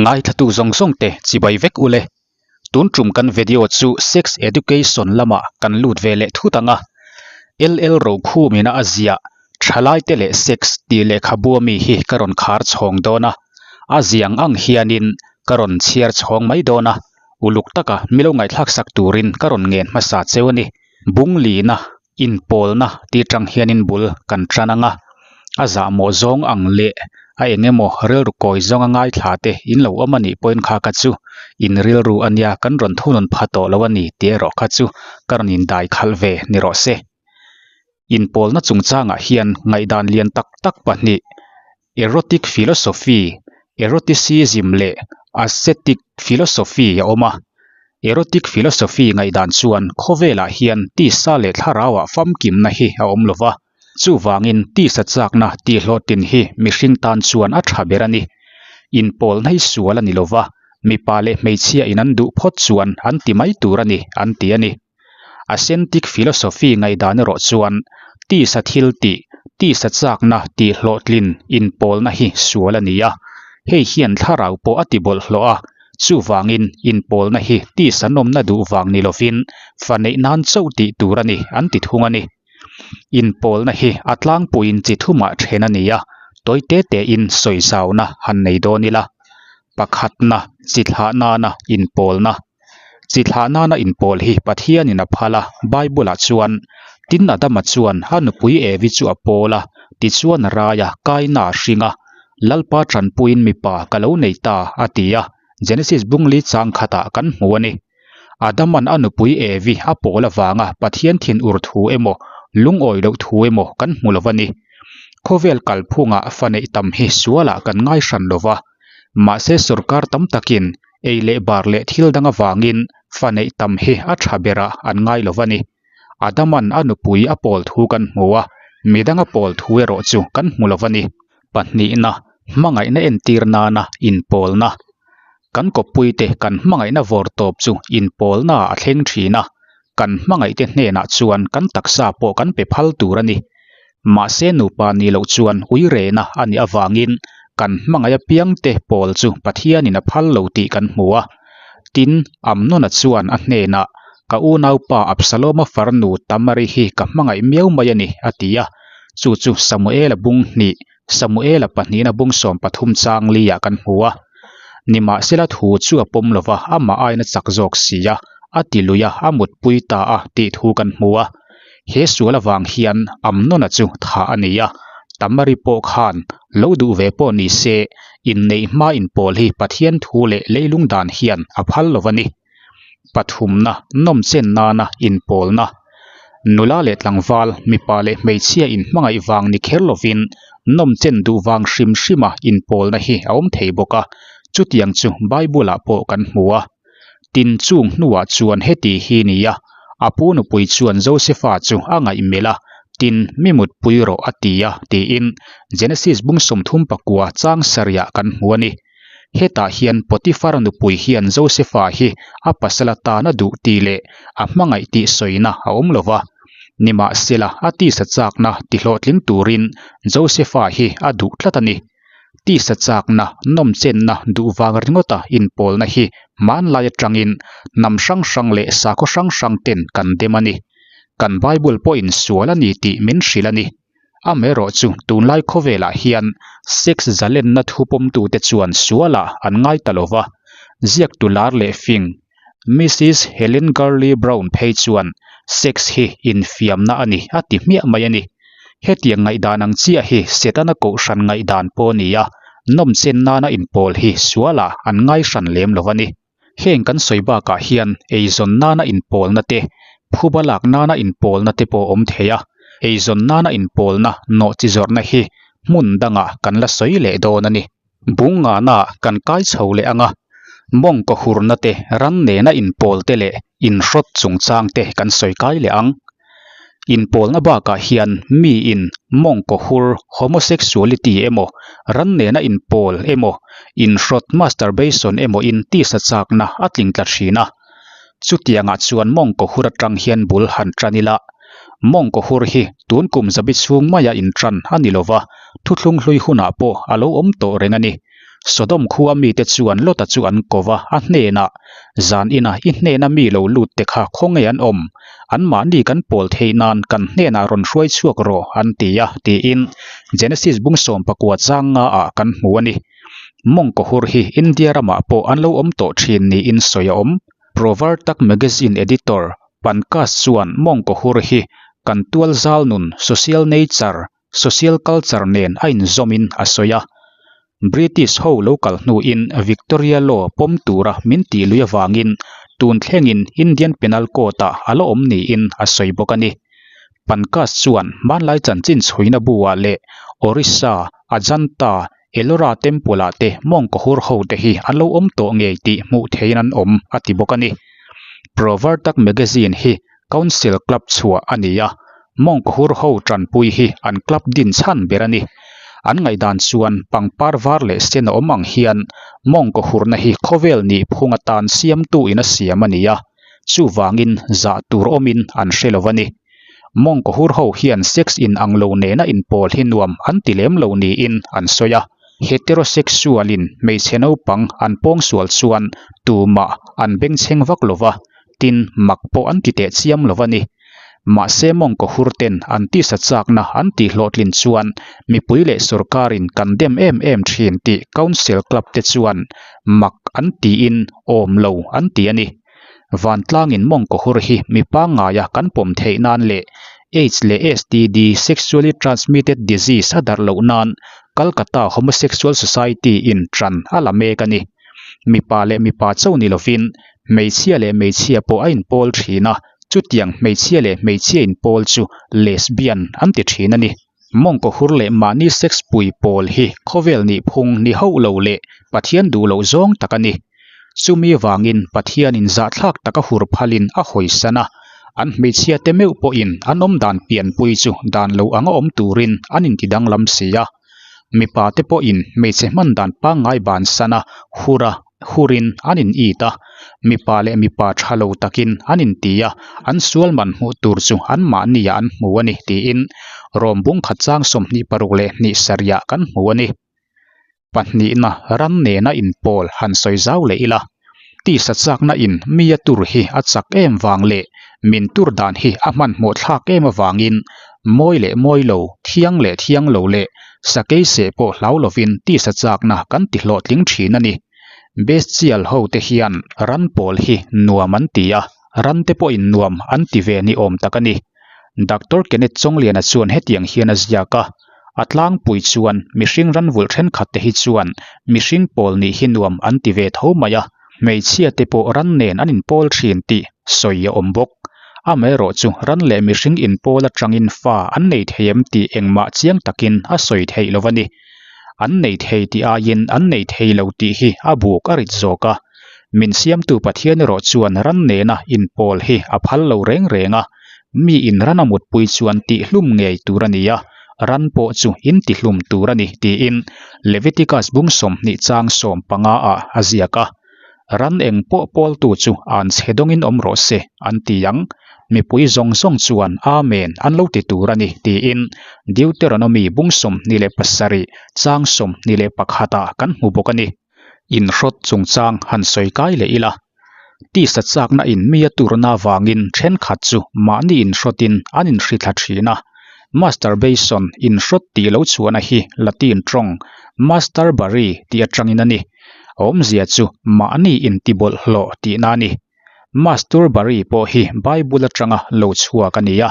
Ngaithlatu zawng zawng te chibai vek ule. Tun tum kan video chu sex education lamah kan lut ve leh thut ang a. LL Rokhumina a ziah Thalai te leh sex tih lehkhabu ami hi ka rawn khar chhawng dawn a. A ziang ang hianin ka rawn chhiar chhawng mai dawn a. Uluk taka milo ngaihthlak sak turin ka rawn ngen hmasa cheu a ni. Bunglina Inpawlna tih tang hianin bul kan tan ang a, a zahmawh zawng ang leh a eng emaw rilru kawi zawnga ngaithla te in lo awm a nih pawhin kha kha chu in rilru a nia kan rawn thunun pha tawh lo a ni tih erawh kha chu ka rawn indai khalh ve ni rawh se. Inpawlna chungchangah hian ngaihdan lian tak tak pahnih erotic philosophy, eroticism leh ascetic philosophy a awm a. Erotic philosophy ngaihdan chuan khawvelah hian tisa leh thlarauah famkimna hi a awm lova, chuvangin tisa chakna tihhlawhtlin hi mihring tan chuan a tha ber a ni. Inpawlna hi sual a ni lova, mipa leh hmeichhia in an duh phawt chuan an ti mai tur a ni an ti a ni. Ascentic philosophy ngaihdan erawh chuan tisa thil tih, tisa chakna tih hlawhtlin inpawlna hi sual a ni a, hei hian thlarau pawh a ti bawlhhlawh a, chuvangin inpawlna hi tisa nawmna duh vang ni lovin fa neih nan chauh tih tur a ni an ti thung a ni. Inpawlna hi a tlangpuiin chi thumah then a ni a, tawi te tein sawi zauna han nei dawn ila. Pakhatna, chi thlah nana inpawlna. Chi thlah nana inpawl hi Pathianin a phal a, Bible-ah chuan, Tin Adama chuan a nupui Evi chu a pawl a, tichuan a rai a, Kaina a hring a, Lalpa tanpuiin mipa ka lo nei ta, a ti a, Genesis bungli chang khatah kan hmu a ni. Adaman a nupui Evi a pawl avanga Pathian thinur thu emaw, lungawi loh thu emaw kan hmu lo va ni. Khawvel kalphungah fa neih tam hi sualah kan ngai hran lo va, mahse sorkar tam takin Ei leh bar leh thil dang avangin fa neih tam hi a tha berah an ngai lo va ni. Adaman a nupui a pawl thu kan hmu a, midang a pawl thu erawh chu kan hmu lo va ni. Pahnihna, hmangaihna entir nana inpawlna. Kan kawppuite kan hmangaihna vawr tawp chu inpawlnaah a thleng thin a, kan hmangaihte hnenah chuan kan taksa pawh kan pe phal tur a ni. Mahse nupa nih loh chuan ui rehna a nih avangin kan hmangaih apiangte pawl chu Pathianin a phal lo tih kan hmu a. Tin, Amnona chuan a hnenah, Ka unaupa Absaloma farnu Tamari hi ka hmangaih miau mai a ni, a ti a. Chu chu Samuela bung hnih, Samuela pahnihna bung 13 chang liah kan hmu a. Nimahsela thu chu a pawm lova, amah aina chak zawk si a, a ti lui a, a mutpui ta a tih thu kan hmu a. He sual avang hian Amnona chu thah a ni a, Tamari pawh khan lo duh ve pawh ni se, inneih hma inpawl hi Pathian thu leh leilung dan hian a phal lo a ni. Pathumna, nawmchen nana inpawlna. Nula leh tlangval, mipa leh hmeichhia inhmangaih vang ni kher lovin nawmchen duh vang hrim hrima inpawlna hi a awm thei bawk a, chutiang chu Bible-ah pawh kan hmu a. Tin chung hnuah chuan heti hi ni a, a pu nupui chuan Josefa chu a ngaihmelh a, Tin, mi mutpui rawh a ti a, tiin Genesis bung 39 chang sarihah kan hmu a ni. Hetah hian Potifar nupui hian Josefa hi a pasal atan a duh tih leh a hmangaih tih sawina a awm lo va. Nimahsela, a tisa chakna tihlawhtling turin Josefa hi a duh tlat a ni. Tisa chakna, nawmchenna duh vang ringawta inpawlna hi hmanlai atangin hnam hrang hrang leh sakhaw hrang hrang ten kan dem a ni. Kan Bible pawhin sual a ni tih min hrilh a ni. Amaherawh chu tunlai khawvelah hian sex zalenna thu pawmtute chuan sualah an ngai ta lo va, ziaktu lar leh fing Mrs Helen Gurley Brown phei chuan sex hi infiamna a ni a ti hmiah mai a ni. Hetiang ngaihdan ang chiah hi Setana kohhran ngaihdan pawh a ni a, nawmchen nana inpawl hi sualah an ngai hran lem lo a ni. Heng kan sawi bakah hian eizawn nana inpawlna te, phuba lak nana inpawlna te pawh a awm thei a, eizawn nana inpawlna nawh chi zawrhna hi hmun dangah kan la sawi leh dawn a ni. Bung ngana kan kai chho leh ang a, mawngkaw hurna te, ran nena inpawl te leh inhrawt chungchang te kan sawi kai leh ang. Inpawlna bakah hian miin mawngkaw hur, homosexuality, emaw, ran nena inpawl emaw, inhrawt, masturbation, emaw in tisa chakna a tling tla thin a. Chutiangah chuan mawngkaw hur atang hian bul han tan ila. Mawngkaw hur hi tun kum zabi chhung maia intan a ni lova, thuthlung hlui hunah pawh a lo awm tawh reng a ni. Sodom khua mite chuan Lota chu an ko va, a hnenah, Zan ina i hnena mi lo lut te kha khawnge an awm? Anmahni kan pawl theih nan kan hnenah rawn hruai chhuak rawh, an ti a, tiin Genesis bung 19 chang nga ah kan hmu a ni. Mawngkawhur hi India ramah pawh an lo awm tawh thin niin sawi a awm. Provartak Magazine editor Pankaj chuan mawngkawhur hi kan tualzal nun, social nature, social culture nen a inzawmin a sawi a. British ho lo kal hnuin Victoria Law pawm tura min tih lui avangin tun thlengin Indian Penal Code-ah a la awm niin a sawi bawk a ni. Pankaj chuan hmanlai chanchin chhuina bu-ah leh Orissa, Ajanta, Ellora Temple-ah te mawngkawhur ho te hi an lo awm tawh ngei tih hmuh theihin an awm a ti bawk a ni. Provartak Magazine hi Council Club chhuah a ni a, mawngkawhur ho tanpui hi an club din chhan ber a ni. An ngaihdan chuan pangpar var leh sen a awm ang hian mawngkawhurna hi khawvel nih phung atan siamtu in a siam a ni a, chuvangin zah tur awmin an hre lo a ni. Mawngkawhur ho hian sex in ang lo nena inpawl hi nuam an ti lem lo niin an sawi a. Heterosexual in hmeichhe naupang an pawngsual chuan tumah an bengchheng vak lo va, tin mak pawh an ti teh chiam lo a ni. Mahse mawngkawhur ten an tisa chakna an tih hlawhtlin chuan mipui leh sorkarin kan dem em em thin tih Council Club te chuan mak an tiin awm lo an ti a ni. Vantlangin mawngkawhur hi mi pangngaia kan pawm theih nan leh AIDS leh STD, Sexually Transmitted Disease, a darh loh nan Calcutta Homosexual Society in ṭan a la mek a ni. Mipa leh mipa chauh ni lovin hmeichhia leh hmeichhia pawh a inpawl ṭhin a, chutiang hmeichhia leh hmeichhia inpawl chu lesbian an ti ṭhin a ni. Mawngkawhur leh mahni sex pui pawl hi khawvel nihphung ni hauh lo leh Pathian duh loh zawng tak a ni. Chumi vangin Pathianin zahthlak taka hur phalin a hawisan a, an hmeichhiate meuh pawhin an awmdan pianpui chu dan lo anga awm turin an intidanglam si a. Mipate pawhin hmeichhe hman dan pangngai bansan a, hur a, hurin an in it a, mipa leh mipa tha lo takin an inti a, an sual man hmuh tur chu anmahniah an hmu a ni tiin Rom bungkhat chang 26 sarihah kan hmu a ni. Pahnihna ram nena inpawl han sawi zau leh ila, tisa chakna in mi a tur hi a chak em vang leh min tur dan hi a hmanhmawh thlak em avangin mawi leh mawi lo, thiang leh thiang lo leh sakei seh pawh hlau lovin tisa chakna kan ti hlawhtling thin a ni. Bestial ho te hian ran pawl hi nuam an ti a, ran te pawhin nuam an ti ve ni awm tak a ni. Doctor Kenneth Chawngliana chuan hetiang hian a ziak a, A tlangpui chuan mihring ranvulh thenkhat te hi chuan mihring pawl nih hi nuam an ti ve tho mai a, hmeichhia te pawh ran nen an inpawl thin tih sawi a awm bawk. Amaherawh chu ran leh mihring inpawl atangin fa an nei thei em tih engmah chiang takin a sawi theih lo a ni. An nei thei tih aiin an nei thei lo tih hi a buk a rit zawk a. Min siamtu Pathian erawh chuan ran nena inpawl hi a phal lo reng reng a. Mi in ran a mutpui chuan tihhlum ngei tur a ni a, ran pawh chu in tihlum tur a ni, tiin Leviticus bung 20 chang 15 ah a ziak a. Ran eng pawh pawltu chu an chhe dawngin awm rawh se, an ti ang. Mipui zawng zawng chuan Amen an lo ti tur a ni, tiin Deuteronomy bung 27 chang 21 ah kan hmu bawk a ni. Inhrawt chungchang han sawi kai leh ila. Tisa chakna in mi a turna avangin thenkhat chu mahni inhrawtin an inhrithla thin a. Masturbation, inhrawt tih lo chhuahna hi Latin tawng masturbari tih atangin a ni. A awmzia chu mahni intibawlhhlawh tihna a ni. Masturbari pawh hi Bible atanga lo chhuak a ni a.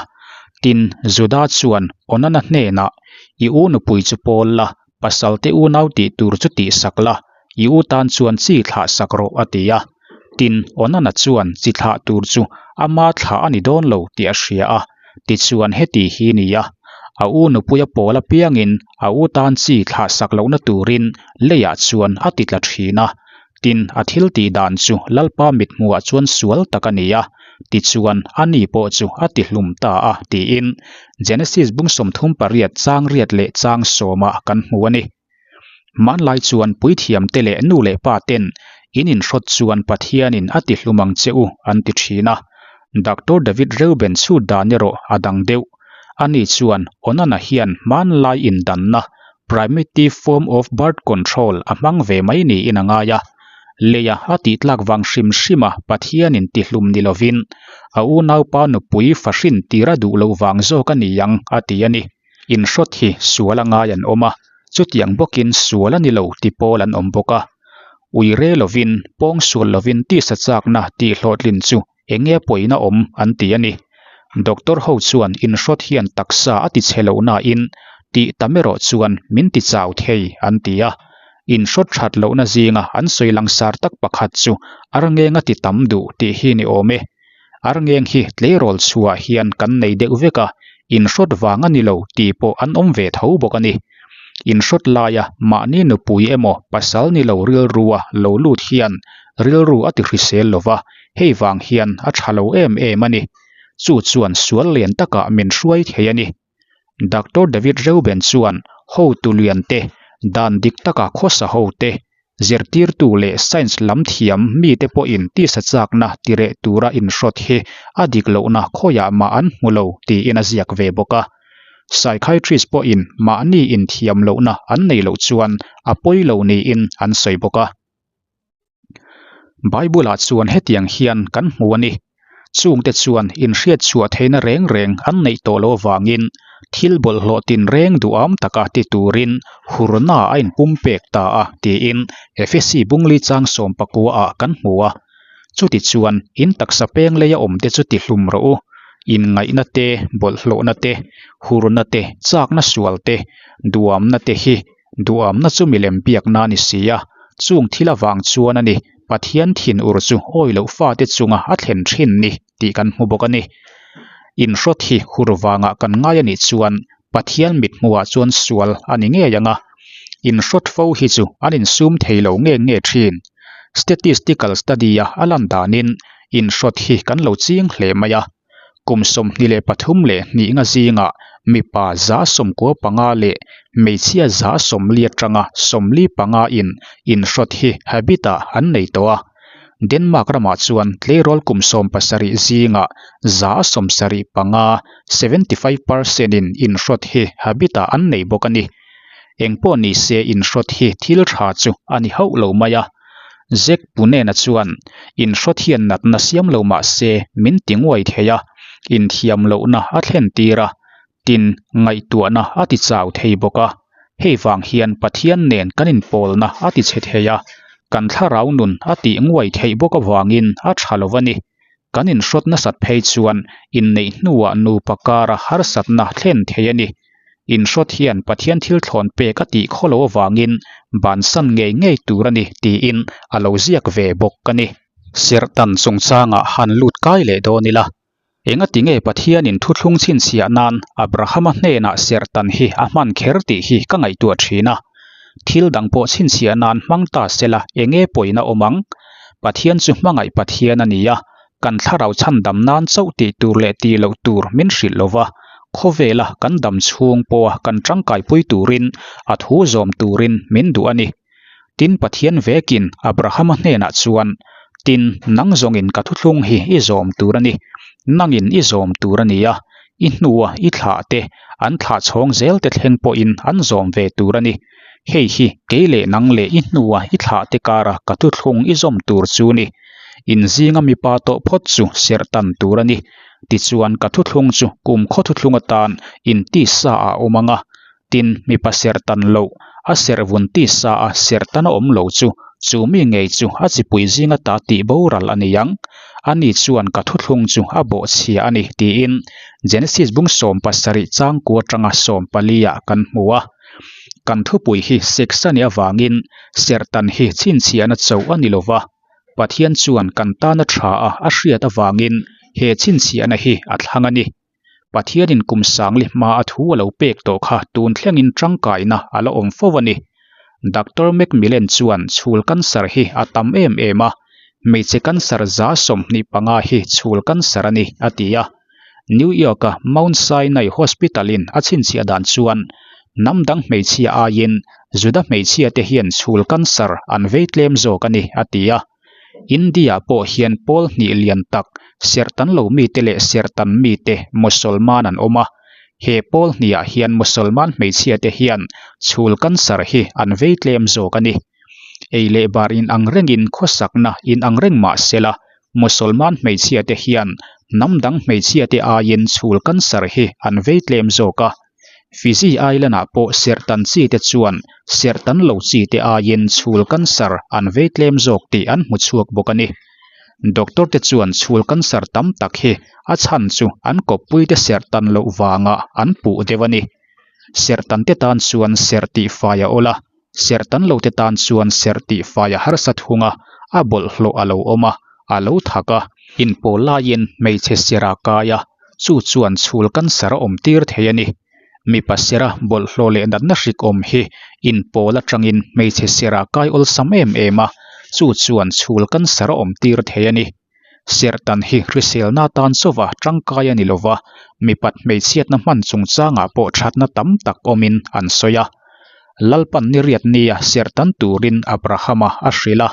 Tin, Juda chuan Onana hnenah, I u nupui chu pawl la, Pasal te unau tih tur chu tih sak la, i u tan chuan chi thlah sak rawh a ti a. Tin, Onana chuan chi thlah tur chu ama thlah a ni dawn lo tih a hria a, tichuan heti hi ni a, a u nupuia pawl apiangin a u tan chi thlah sak lohna turin leiah chuan a ti tla thin a. Tin, a thil tih dan chu Lalpa mithmuhah chuan sual tak a ni a, tichuan a ni pawh chu a ti hlum ta a, tiin Genesis bung 38 chang riat leh chang sawmah kan hmu a ni. Hmanlai chuan puithiamte leh nu leh pa ten in inhrawt chuan Pathianin a ti hlum ang che u an ti thin a. Doctor David Reuben chhut dan erawh a dang deuh. Ani chuan Onana hian hmanlai indanna. Primitive form of birth control a hmang ve mai niin a ngai a. Leia a tihtlak vang hrim hrima Pathianin tihlum ni lovin a unaupa nupui fahrin tir a duh loh vang zawk a ni ang a ti a ni. Inhrawt hi sual a ngai an awm a, chutiang bawkin sual a ni lo ti pawl an awm bawk a. Ui re lovin, pawng sual lovin tisa chakna tihhlawhtlin chu eng nge pawina awm an ti a ni. Doctor ho chuan inhrawt hian taksa a ti chhe loh nain tih tam erawh chuan min ti chau thei an ti a. Inhrawt that lohna zinga an sawi langsar tak pakhat chu arngeng a ti tam duh tih hi ni awm e. Arngeng hi tleirawl chhuah hian kan nei deuh vek a, inhrawt vang a ni lo tih pawh an awm ve tho bawk a ni. Inhrawt laia mahni nupui emaw pasal ni lo rilrua lo lut hian rilru a ti hrisel lo va, hei vang hian a tha lo em em a ni. Chu chuan sual lian takah min hruai thei a ni. Doctor David Reuben chuan hotu lian te, dan dik taka khawsa ho te, zirtirtu leh science lam thiam mite pawhin tisa chakna tireh tura inhrawt hi a dik lohna khawiah mah an hmu lo tiin a ziak ve bawk a. Psychiatrist pawhin mahni inthiam lohna an nei loh chuan a pawi lo niin an sawi bawk a. Bible-ah chuan hetiang hian kan hmu a ni, Chungte chuan inhriatchhuah theihna reng reng an neih tawh loh avangin thil bawlhhlawh tinreng duham taka ti turin hurna a inpumpek ta a tiin Efesi bungli chang sawmpakuaah kan hmu a. Chutichuan in taksa peng leia awmte chu tihlum rawh u, inngaihna te, bawlhhlawhna te, hurna te, chakna sual te, duhamna te hi Duhamna chu milem biakna a ni si a, chung thil avang chuan a ni, Pathian thinur chu awi loh fate chunga a thlen thin ni tih kan hmu bawk a ni. Inhrawt hi hur vangah kan ngai a nih chuan Pathian mithmuhah chuan sual a ni ngei ang a, inhrawt fo hi chu an insum thei lo nge nge thin. Statistical study-a a lan danin inhrawt hi kan lo ching hle mai a. Kum 23 leh hnihnga zingah mipa 95 leh hmeichhia 40 atanga 45 in inhrawt hi habit-ah an nei tawh a. Denmark ramah chuan tleirawl kum 70 zingah 75, 75 percent, in inhrawt hi habit-ah an nei bawk a ni. Engpawh nise inhrawt hi thil tha chu a ni hauh lo mai a. Zek Punena chuan inhrawt hian natna siam lo mah se min ti nguai thei a, inthiam lohna a thlen tir a, tin ngaihtuahna a ti chau thei bawk a. Hei vang hian Pathian nen kan inpawlna a ti chhe thei a, kan thlarau nun a tih nguai theih bawk avangin a tha lo a ni. Kan inhrawt nasat phei chuan inneih hnuah nupa kara harsatna thlen thei a ni. Inhrawt hian Pathian thil thlawn pek a tih khaw lo avangin bansan ngei ngei tur a ni tiin a lo ziak ve bawk a ni. Serhtan chungchangah han lut kai leh dawn ila, engati nge Pathianin thuthlung chhinchhiah nan Abrahama hnenah serhtan hi a hman kher tih hi ka ngaihtuah thin a. Thil dang pawh chhinchhiah nan hmang ta sela enge pawina awm ang? Pathian chu hmangaih Pathian a ni a, kan thlarau chhandam nan chauh tih tur leh tih loh tur min hrilh lo va, khawvela kan dam chhung pawha kan tangkaipui turin a thu zawm turin min duh a ni. Tin, Pathian vekin Abrahama hnenah chuan, Tin, nang zawngin ka thuthlung hi i zawm tur a ni, nangin i zawm tur a ni a, i hnua i thlah te, an thlah chhawng zel te thleng pawhin an zawm ve tur a ni. Hei hi kei leh nang leh i hnua i thlah te kara ka thuthlung i zawm tur chu ni. In zinga mipa tawh phawt chu serh tan tur a ni. Tichuan ka thuthlung chu kum khaw thuthlung atan in tisa ah a awm ang a, tin mipa serh tan loh, a serh vun tisa a serh tan a awm lo chu, chu mi ngei chu a chipui zinga ta tih boral a ni ang. Ani chuan ka thuthlung chu a bawhchhia a ni tiin Genesis bung 17 changkua atanga 14 ah kan hmu a. Kan thupui hi sex a nih avangin serhtan hi chhinchhiahna chauh a ni lova, Pathian chuan kan tana tha a a hriat avangin he chhinchhiahna hi a thlang a ni. Pathianin kum sangli hma a thu a lo pek tawh kha tun thlengin tangkaina a la awm fo a ni. Doctor McMillan chuan chhul cancer hi a tam em em a, hmeichhe cancer 25 hi chhul cancer a ni, a ti a. New York-a Mount Sinai Hospital-in a chhinchhiah dan chuan hnam dang hmeichhia aiin Juda hmeichhiate hian chhul cancer an vei tlem zawk a ni, a ti a. India-ah pawh hian pawl hnih lian tak, serhtan lo mite leh serhtan mite Mosolman an awm a. He pawl hniah hian Musalman hmeichhia te hian chhul cancer hi an vei tlem zawk a ni. Ei leh bar inang rengin khawsakna inang reng mah sela, Musalman hmeichhia te hian hnam dang hmeichhia te aiin chhul cancer hi an vei tlem zawk a. Fiji Island-ah pawh serhtan chi te chuan serhtan lo chi te aiin chhul cancer an vei tlem zawk tih an hmu chhuak bawk a ni. Doctor te chuan chhul cancer tam tak hi a chhan chu an kawppui te serhtan loh vangah an puh deuh a ni. Serhtan te tan chuan serh tih fai a awl a, serhtan lo te tan chuan serh tih fai a harsa thung a, a bawlhhlawh a lo awm a, a lo thak a. Inpawl laiin hmeichhe serh a kai a, chu chuan chhul cancer a awm tir thei a ni. Mipa sera bawlhhlawh leh natna hrik awm hi inpawl atangin hmeichhe sera kai awlsam em em a, chu chuan chhul cancer a awm tir thei a ni. Serhtan hi hriselna atan chauva tangkai a ni lova, mipat hmeichhiatna hman chungchangah pawh thatna tam tak awmin an sawi a. Lalpan niriat nia serhtan turin Abrahama a hrilh a,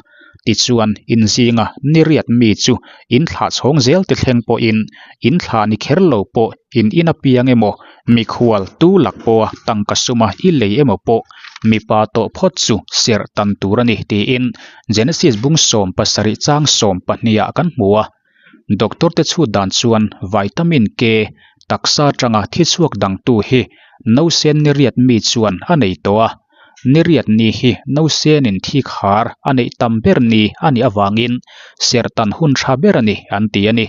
tichuan inzinga niriat mi chu in thlah chhawng zel te thleng pawhin in thlah ni kher lo pawh in in apiang emaw, mikhual tu lak pawha tangka suma i lei emaw pawh mipa tawh phawt chu serhtan tur a ni tiin Genesis bung 17 chang 12 ah kan hmu a. Doctor te chhut dan chuan vitamin K taksa atanga thi chhuak dangtu hi nausen niriat mi chuan a nei tawh a, niriat ni hi nausenin thi khar a neih tam ber ni a nih avangin serhtan hun tha ber a ni an ti a ni.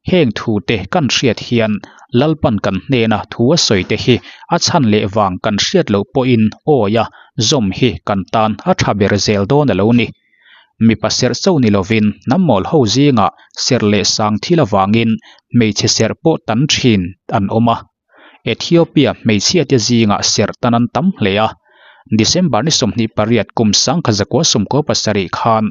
Heng thu te kan hriat hian Lalpan kan hnena thu a sawi te hi a chhan leh vang kan hriat loh pawhin awi a zawm hi kan tan a tha ber zel dawn a lo ni. Mipa serh chauh ni lovin hnam mawl ho zingah serh leh sang thil avangin hmeichhe serh pawh tan thin an awm a. Ethiopia hmeichhia te zingah serh tan an tam hle a. December ni 28 kum 1997 khan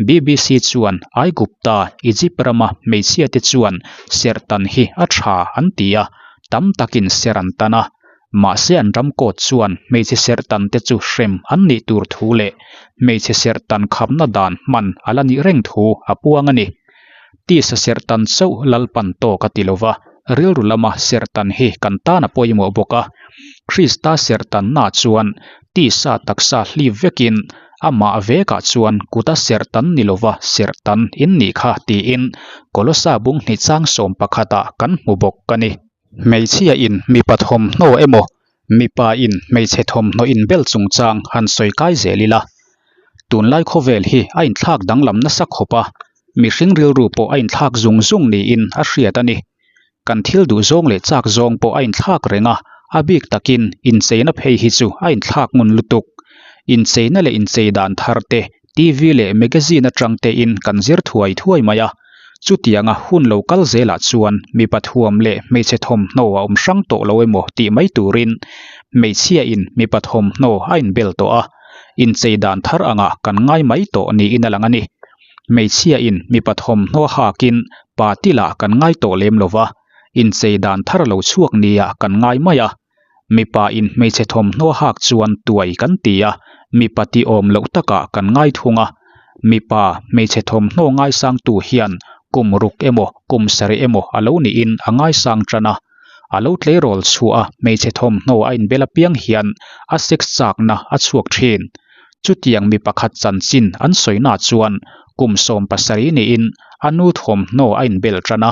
BBC chuan Aigupta, Egypt rama hmeichhia te chuan serh tan hi a tha an ti a, tam takin serh an tan a. Mahse an ram court chuan hmeichhe serhtan te chu hrem an nih tur thu leh hmeichhe serhtan khapna dan hman a la nih reng thu a puang a ni. Tisa serhtan chauh Lalpan tawk a ti lova, rilru lama serhtan hi kan tan a pawimawh bawk a. Krista serhtanna chuan tisa taksa hlip vekin amah vekah chuan kuta serhtan ni lova serhtan in nih kha tiin Kolosa bung hnih chang 11 ah kan hmu bawk a ni. Hmeichhia in mipa thawmhnaw emaw mipa in hmeichhe thawmhnaw inbel chungchang han sawi kai zel ila. Tunlai khawvel hi a inthlak danglam nasa khawp a, mihring rilru pawh a inthlak zung zung niin a hriat a ni. Kan thil duh zawng leh chak zawng pawh a inthlak reng a, a bik takin incheina phei hi chu a inthlak ngun lutuk. Incheina leh inchei dan thar te TV leh magazine atang tein kan zir thuai thuai mai a, chutianga hun lo kal zelah chuan mipa thuam leh hmeichhe thawmhnaw a awm hrang tawh lo emaw tih mai turin hmeichhiain mipa thawmhnaw a inbel tawh a, inchei dan thar angah kan ngai mai tawh niin a lang a ni. Hmeichhiain mipa thawmhnaw hakin pa tilah kan ngai tawh lem lo va, inchei dan thar lo chhuak niah kan ngai mai a. Mipa in hmeichhe thawmhnaw hak chuan tuai kan ti a, mipa ti awm loh takah kan ngai thung a. Mipa hmeichhe thawmhnaw ngaisangtu hian kum ruk emaw kum sarih emaw a lo niin a ngaisang tan a. A lo tleirawl chhuah a hmeichhe thawmhnaw a inbel apiang hian a sex chakna a chhuak thin. Chutiang mi pakhat chanchin an sawina chuan kum 17 niin a nu thawmhnaw a inbel tan a.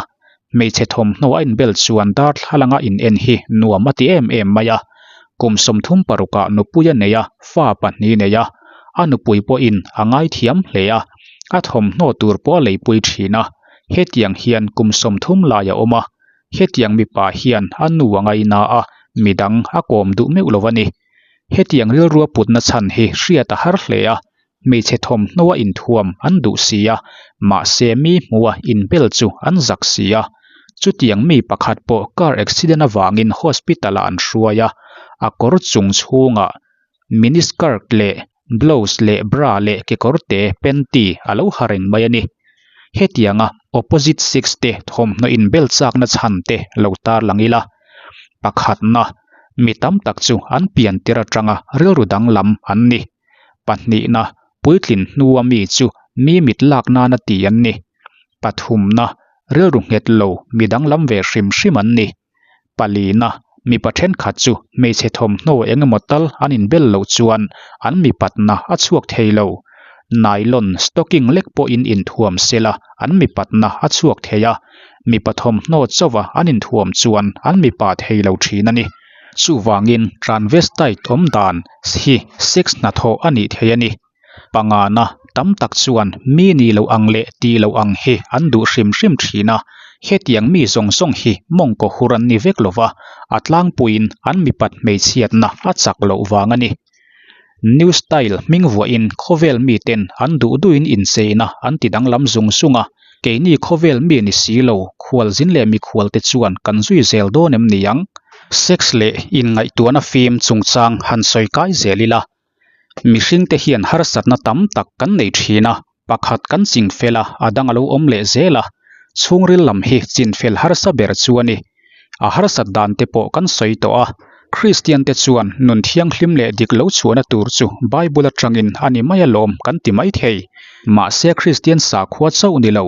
Hmeichhe thawmhnaw a inbel chuan darthlalanga in en hi nuam a ti em em mai a. Kum 36 ah nupui a nei a, fa pahnih nei a. A nupui pawhin a ngaithiam hle a, a thawmhnaw tur pawh a leipui thin a. Hetiang hian kum 30 lai a awm a. Hetiang mipa hian a nu a ngaina a, midang a kawm duh meuh lo a ni. Hetiang rilrua putna chhan hi hriat a har hle a, Hmeichhe thawmhnaw a inthuam an duh si a, mahse mi hmuha inbel chu an zak si a. Chutiang mi pakhat pawh car accident avangin hospital ah an hruai a, a kawr chung chhungah mini skirt leh blouse leh bra leh kekawrte panty a lo ha reng mai a ni. Hetianga opposite sex te thawmhnaw inbel chakna chhan te lo tarlang ila. Pakhatna, mi tam tak chu an pian tir atanga rilru danglam an ni. Pahnihna, puitlin hnua mi chu mi mit lak nana ti an ni. Pathumna, rilru nghet lo mi danglam ve hrim hrim an ni. Palina, Mipa thenkhat chu hmeichhe thawmhnaw eng emaw tal an inbel loh chuan an mipatna a chhuak thei lo. Nylon stocking lek pawhin inthuam sela an mipatna a chhuak thei a, mipa thawmhnaw chauha an inthuam chuan an mipa thei lo thin a ni. Chuvangin transvestite awm dan hi sex hnathawh a nih thei a ni. Pangana tam tak chuan mi ni lo ang leh ti lo ang hi an duh hrim hrim thin a, hetiang mi zawng zawng hi mawngkaw hur an ni vek lo va, a tlangpuiin an mipat hmeichhiatna a chak loh vang a ni. New style hming vuahin khawvel miten an duh duhin incheina an ti danglam zung zung a, keini khawvel mi ni si lo khualzin leh mikhualte chuan kan zui zel dawn em ni ang? Sex leh inngaihtuahna fim chungchang han sawi kai zel ila, Mihringte hian harsatna tam tak kan nei thin a, pakhat kan chingfel a, a dang a lo awm leh zel a. Chhungril lam hi chinfel harsa ber chu a ni. A harsat dan te pawh kan sawi tawh a. Kristian te chuan nun thianghlim leh dik lo chhuahna tur chu Bible atangin a ni mai alawm kan ti mai thei. Mahse Kristian sakhua chauh ni lo,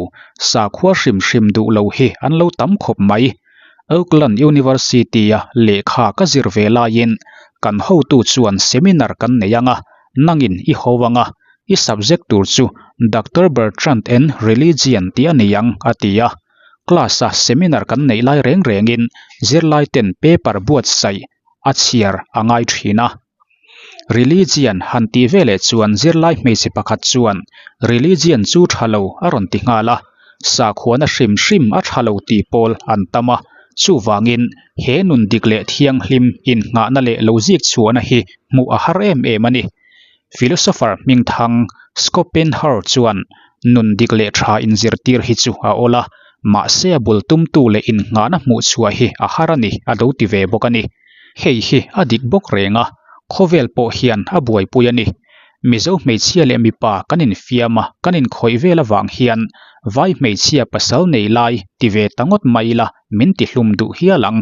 sakhua hrim hrim duh lo hi an lo tam khawp mai. Oakland University-a lehkha ka zir ve laiin kan hotu chuan seminar kan nei ang a, nangin i ho ang a, i subject tur chu Doctor Bertrand and Religion tih a ni ang, a ti a. Class-a seminar kan neih lai reng rengin zirlaiten paper buatsaih a chhiar a ngai thin a. Religion han tih veleh chuan zirlai hmeichhe pakhat chuan Religion chu tha lo a rawn ti nghal a, sakhuana hrim hrim a tha lo tih pawl an tam a, chuvangin he nun dik leh thianghlim innghahna leh lo zik chhuahna hi hmuh a har em em a ni. Philosopher hmingthang Schopenhauer chuan nun dik leh tha inzirtir hi chu a awl a, mahse a bul tumtu leh innghahna hmuh chhuah hi a har a ni a lo ti ve bawk a ni. Hei hi a dik bawk reng a, khawvel pawh hian a buaipui a ni. Mizo hmeichhia leh mipa kan infiam a, kan inkhawih vel avang hian vai hmeichhia pasal nei lai ti ve ta ngawt mai ila min ti hlum duh hial ang.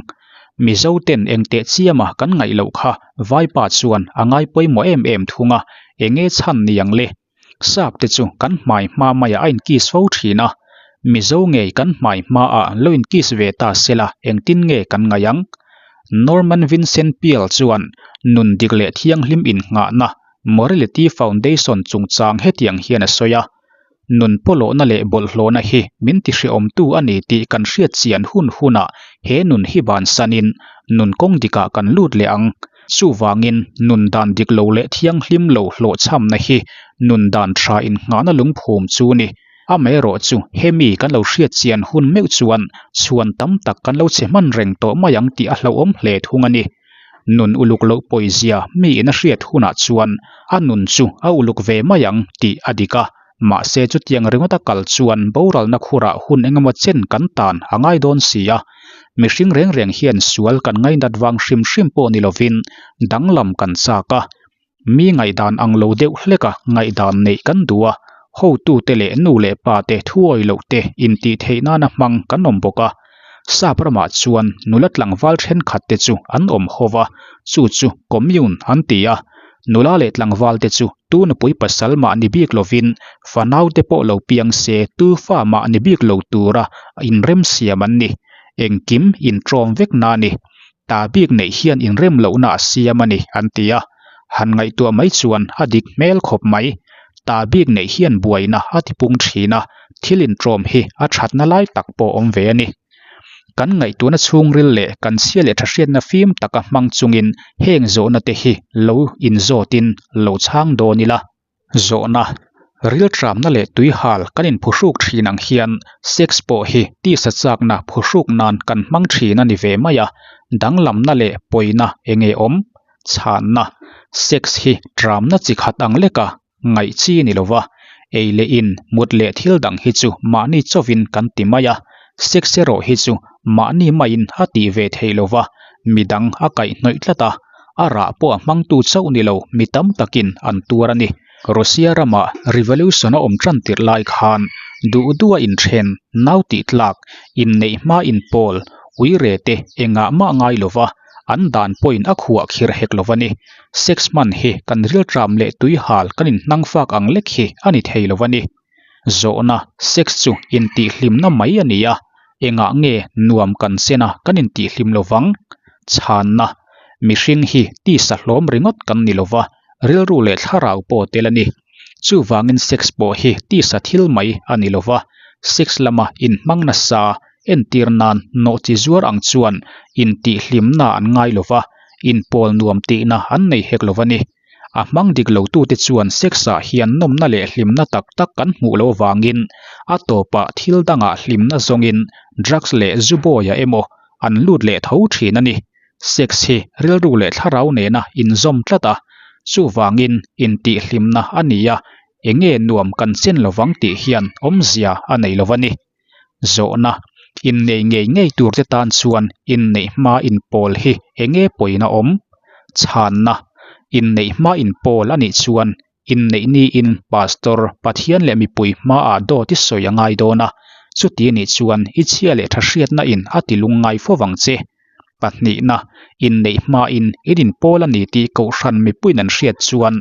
Mizo ten eng teh chiama kan ngaih loh kha vaipa chuan a ngai pawimawh em em thung a, enge chhan ni ang le? Sap te chu kan hmai hma maiah a inkiss fo thin a, Mizo ngei kan hmai hmaah lo inkiss ve ta sela engtin nge kan ngaih ang? Norman Vincent Peale chuan nun dik leh thianghlim innghahna Morality Foundation chungchang hetiang hian a sawi a, Nun pawlawhna leh bawlhhlawhna hi min tihrehawmtu a ni tih kan hriat chian hun hunah he nun hi bansanin nun kawng dikah kan lut leh ang. Chuvangin, nun dan dik lo leh thianghlim lo hlawhchhamna hi nun dan tha innghahna lungphum chu ni. Amaherawh chu hemi kan lo hriat chian hun meuh chuan chhuan tam tak kan lo che hman reng tawh mai ang tih a hlauhawm hle thung a ni. Nun uluk loh pawizia miin a hriat hunah chuan a nun chu a uluk ve mai ang tih a dik a, mahse chutiang ringawta kal chuan boralna khurah hun engemaw chen kan tan a ngai dawn si a. Mihring reng reng hian sual kan ngainat vang hrim hrim pawh ni lovin danglam kan chak a, mi ngaihdan ang lo deuh hleka ngaihdan neih kan duh a, hotute leh nu leh pate thuawi loh te intih theih nana hmang kan awm bawk a. Sap ramah chuan nula tlangval thenkhat te chu an awm ho va, chu chu commune an ti a. Nula leh tlangval te chu tu nupui pasal mah ni bik lovin fanau te pawh lo piang se tu fa mah ni bik lo tura inremsiam an ni. Engkim inṭawm vek na a ni. Ta bik neih hian inrem lohna a siam a ni an ti a. Han ngaihtuah mai chuan a dik hmel khawp mai. Ta bik neih hian buaina a tipung thin a, thil inṭawm hi a thatna lai tak pawh awm ve a ni. Kan ngaihtuahna chhungril leh kan chhia leh thahriatna fim taka hmang chungin heng zawhna te hi lo inzawtin lo chhang dawn ila. Zawhna, Rilṭamna leh tuihal kan inphuhruk thin ang hian sex pawh hi tisa chakna phuhruk nan kan hmang thin a ni ve mai a, danglamna leh pawina eng nge awm? Chhanna, Sex hi ṭamna chi khat ang leka ngaih chi ni lova, ei leh in, mut leh thil dang hi chu mahni chauhin kan ti mai a, sex erawh hi chu mahni maiin a tih ve theih lova, midang a kaihhnawih tlat a, a rah pawh a hmangtu chauh ni lo mi tam takin an tuar a ni. Russia ramah revolution a awm tan tirh lai khan duh duha inthen, nau tih tlak, inneih hma inpawl, uire te engah mah ngai lova an dan pawhin a khuah khir hek lo a ni. Sex hman hi kan rilṭam leh tuihal kan inhnang fak ang lek hi a ni thei lo a ni. Zawhna, Sex chu intihhlimna mai a ni a, engah nge nuam kan chen a kan intihhlim lo vang? Chhanna, Mihring hi tisa hlawm ringawt kan ni lova, rilru leh thlarau pawh tel a ni. Chuvangin sex pawh hi tisa thil mai a ni lova, sex lama inhmang nasa, entir nan nawhchi zuar ang chuan intihhlimna an ngai lova, inpawl nuam tihna an nei hek lova ni. A hmang dik lotute chuan sex-ah hian nawmna leh hlimna tak tak kan hmuh loh avangin a tawpah thil dangah hlimna zawngin drugs leh zu bawiah emaw an lut leh tho thin a ni. Sex hi rilru leh thlarau nena inzawm tlat a, chuvangin intihhlimna a ni a, enge nuam kan chen lovang tih hian awmzia a nei lo a ni. Zawhna, Innei ngei ngei turte tan chuan inneih hma inpawl hi enge pawina awm? Chhanna, Inneih hma inpawl a nih chuan inneih niin Pastor, Pathian leh mipui hmaah dawt i sawi a ngai dawn a, chuti nih chuan i chhia leh tha hriatna in a ti lungngai fo vang che. Pahnihna, inneih hmain in inpawl a ni tih kohhran mipuiin an hriat chuan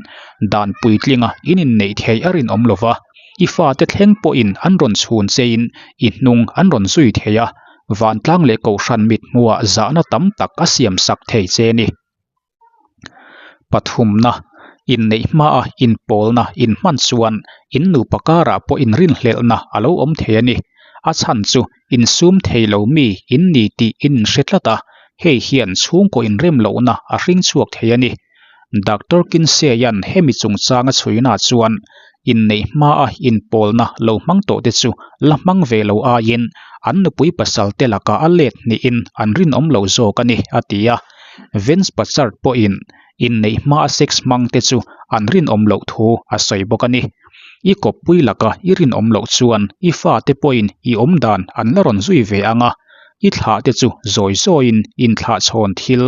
dan puitlinga in inneih theih a rinawm lo va, i fate thleng pawhin an rawn chhun chein i hnung an rawn zui thei a, vantlang leh kohhran mithmuhah zahna tam tak a siamsak thei che ni. Pathumna, inneih hmaa inpawlna inhman chuan in nupa karah pawh inrinhlelhna a lo awm thei a ni. A chhan chu insum thei lo mi in ni tih in inhre tlat a, hei hian chhungkaw inrem lohna a hring chhuak thei a ni. Doctor Kinsey-a'n hemi chungchanga chhuina chuan inneih hmaa inpawlna lo hmang tawhte chu la hmang ve lo aiin an nupui pasalte lakah a let hnihin an rinawm lo zawk a ni, a ti a. Vince Pachard pawhin inneih hmaa sex hmangte chu an rinawm loh thu a sawi bawk a ni. I kawppui laka i rinawm loh chuan i fate pawhin i awmdan an la rawn zui ve ang a, i thlahte chu zawi zawiin inthlahchhawn thil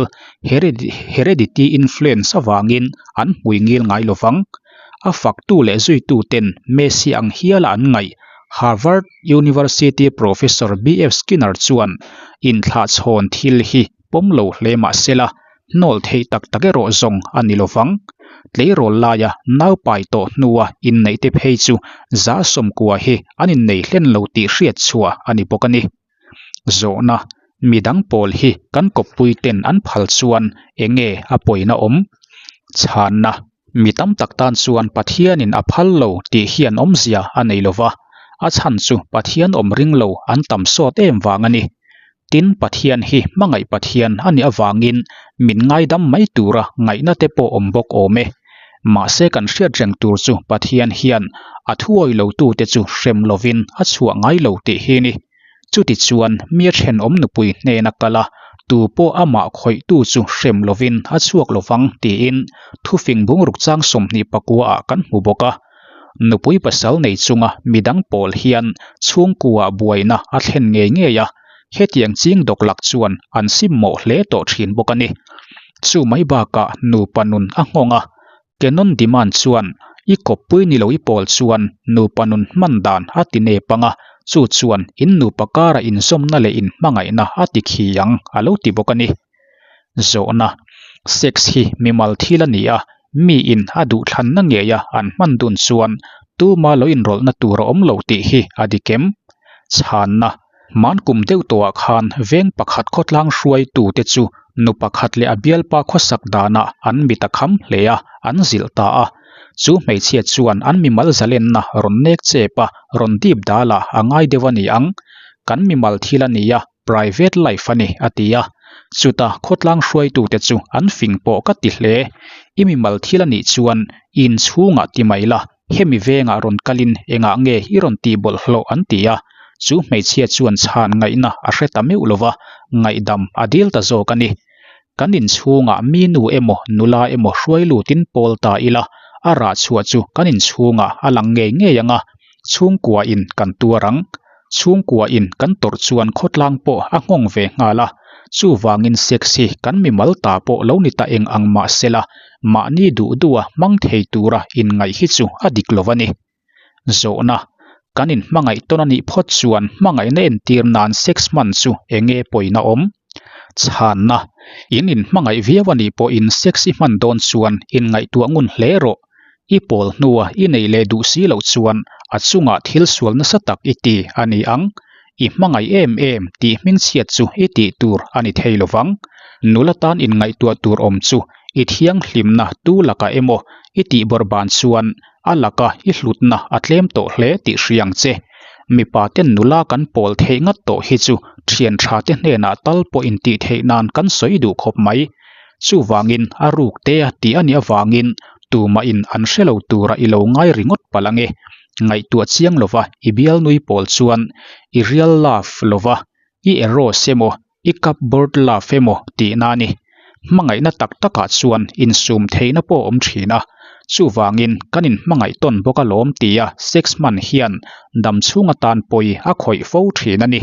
heredity influence avangin an hmui ngil ngai lo vang. A faktu leh zuituten Messi ang hiala an ngaih Harvard University Professor BF Skinner chuan inthlahchhawn thil hi pawm lo hle mah sela, hnawl theih tak tak erawh zawng a ni lo vang. Tleirawl laia nau pai tawh hnua inneihte phei chu za sawmkua hi an innei hlen lo tih hriat chhuah a ni bawk a ni. Zawhna, Midang pawl hi kan kawppui ten an phal chuan enge a pawina awm? Chhanna, Mi tam tak tan chuan Pathianin a phal lo tih hian awmzia a nei lo va, a chhan chu Pathian awm ring lo an tam sawt em vang a ni. Tin, Pathian hi hmangaih Pathian a nih avangin min ngaidam mai tura ngaihna te pawh awm bawk awm e. Mahse kan hriat reng tur chu Pathian hian a thuawi lotute chu hrem lovin a chhuah ngai lo tih hi ni. Chutichuan mi a thenawm nupui hnena kal a, tu pawh amah khawihtu chu hrem lovin a chhuak lovang tiin thufing bungruk chang 24 ah kan hmu bawk a. Nupui pasal nei chunga midang pawl hian chhungkua buaina a thlen ngei ngei a, hetiang ching dawk lak chuan an sim mawh hle tawh thin bawk a ni. Chu mai bakah nupa nun a nghawng a, Canon Demand chuan i kawppui ni lo i pawl chuan nupa nun hman dan a ti nep ang a, chu chuan in nupa kara inzawmna leh inhmangaihna a ti khi ang a lo ti bawk a ni. Zawhna, Sex hi mimal thil a ni a, miin a duhthlanna ngeia an hman dun chuan tuma lo inrawlhna tur a awm lo tih hi a dik em? Chhanna, Hman kum deuh tawhah khan veng pakhat khawtlang hruaitute chu nu pakhat leh a bialpa khawsak danah an mit a kham hle a, an zilh ta a. Chu hmeichhia chuan an mimal zalenna rawn nek chep a, rawn dip dalah a ngai deuh a ni ang. Kan mimal thil a nia, Private life a ni, a ti a. Chuta khawtlang hruaitute chu an fing pawh ka ti hle. I mimal thil a nih chuan in chhungah ti mai la, hemi vengah rawn kalin engah nge i rawn tih bawlhhlawh an ti a. Chu hmeichhia chuan chhan ngaihna a hre ta meuh lova, ngaihdam a dil ta zawk a ni. Kan inchhungah mi nu emaw nula emaw hruai lutin pawl ta ila, a rah chhuah chu kan inchhungah a lang ngei ngei ang a, chhungkua in kan tuar ang. Chhungkua in kan tawrh chuan khawtlang pawh a nghawng ve nghal a, chuvangin sex hi kan mimal ta pawh lo ni ta eng ang mah sela, mahni duh duha hmang thei tura inngaih hi chu a dik lo a ni. Zawhna, Kan inhmangaih tawn a nih phawt chuan hmangaihna entir nan sex hman chu eng nge pawina awm? Chhanna, In inhmangaih viau a nih pawhin sex i hman dawn chuan inngaihtuah ngun hle rawh. I pawl hnua i nei leh duh si loh chuan a chungah thil sual nasa tak i ti a ni ang. I hmangaih em em tih hmingchhiat chu i tih tur a ni thei lovang. Nula tan inngaihtuah tur awm chu i thianghlimna tu lakah emaw i tih bawrhban chuan a laka i hlutna a tlem tawh hle tih hria ang che. Mipa ten nula kan pawl theih ngat tawh hi chu thian tha te hnenah tal pawh intih theih nan kan sawi duh khawp mai. Chuvangin a ruk te a tih a nih avangin tumahin an hre lo tura i lo ngai ringawt palh ang e. Ngaihtuah chiang lova i bialnui pawl chuan i real love lova i eros emaw i cupboard love emaw tihna a ni. Hmangaihna tak takah chuan insum theihna pawh a awm thin a, chuvangin kan inhmangaih tawn bawk alawm tia sex hman hian dam chhung atan pawi a khawih fo thin a ni.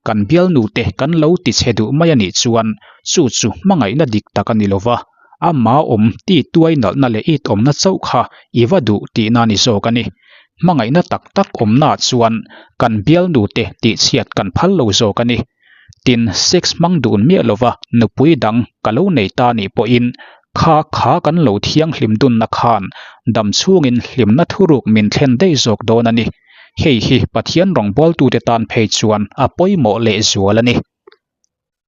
Kan bialnute kan lo tichhe duh mai a nih chuan chu chu hmangaihna dik tak a ni lova, ama awm ti tuai nalhna leh it awmna chauh kha i va duh tihna a ni zawk a ni. Hmangaihna tak tak awmnaah chuan kan bialnute tihchhiat kan phal lo zawk a ni. Tin, sex hmang dun miah lova nupui dang ka lo nei ta nih pawhin kha kha kan lo thianghlim dunna khan dam chhungin hlimna thuruk min thlen daih zawk dawn a ni. Hei hi Pathian rawngbawltute tan phei chuan a pawimawh lehzual a ni.